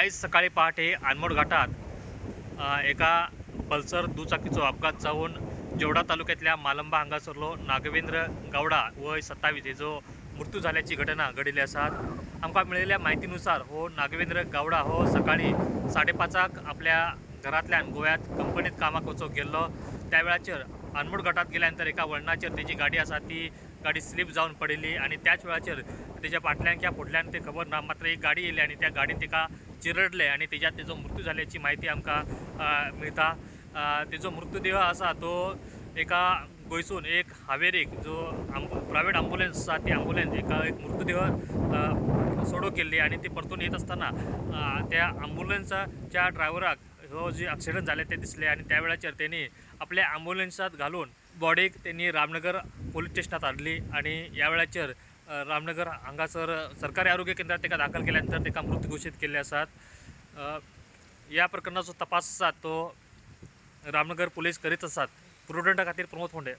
आयज सकाळी पहाटे आनमोड घाटात एका पल्सर दुचाकीचो अपघात जावन जेवडा तालुक्यातल्या मालंबा हांगासरलो नागवेंद्र गावडा वय 27 हेजो मृत्यू जाल्याची घटना घडिल्ली आसा. आमकां मेळिल्ल्या म्हायतीनुसार हो नागवेंद्र गावडा हो सकाळी 5:30 आपल्या घरांतल्यान गोव्यात कंपनीत कामाक वचूंक गेल्लो. त्या वेळाचेर आनमोड घाटात गेल्या नंतर एका वळणाचेर तेजी गाडी आसा ती गाडी स्लीप जावन पडिल्ली आनी त्याच वेळाचेर तेज्या फाटल्यान किंवा फुडल्यान ते खबर ना, मात्र एक गाडी येयली आनी त्या गाडीन तिका चिरडले आनी तेज्यात तेजो मृत्यू जाल्याची म्हायती आमकां मेळटा. तेजो मृत्यूदेह आसा तो एका गोंयसून एक हावेरीक जो प्रायवेट ॲम्ब्युलन्स आसा ती ॲम्ब्युलन्स एका एक मृतदेह सोडूंक गेल्ली आनी ती परतून येत आसतना त्या ॲम्ब्युलन्साच्या ड्रायव्हराक हो जी एक्सिडंट जाले ते दिसले आनी त्या वेळाचेर तेणी आपल्या ॲम्ब्युलन्सात घालून बॉडीक तेणी रामनगर पोलीस स्टेशनात हाडली आनी ह्या वेळाचेर रामनगर हांगासर सरकारी आरोग्य केंद्रात ताका दाखल केल्या नंतर ताका मृत घोशीत केल्ले आसात. ह्या प्रकरणाचो तपास आसा तो रामनगर पोलीस करीत आसात. प्रुडंटा खातीर प्रमोद फोंडे.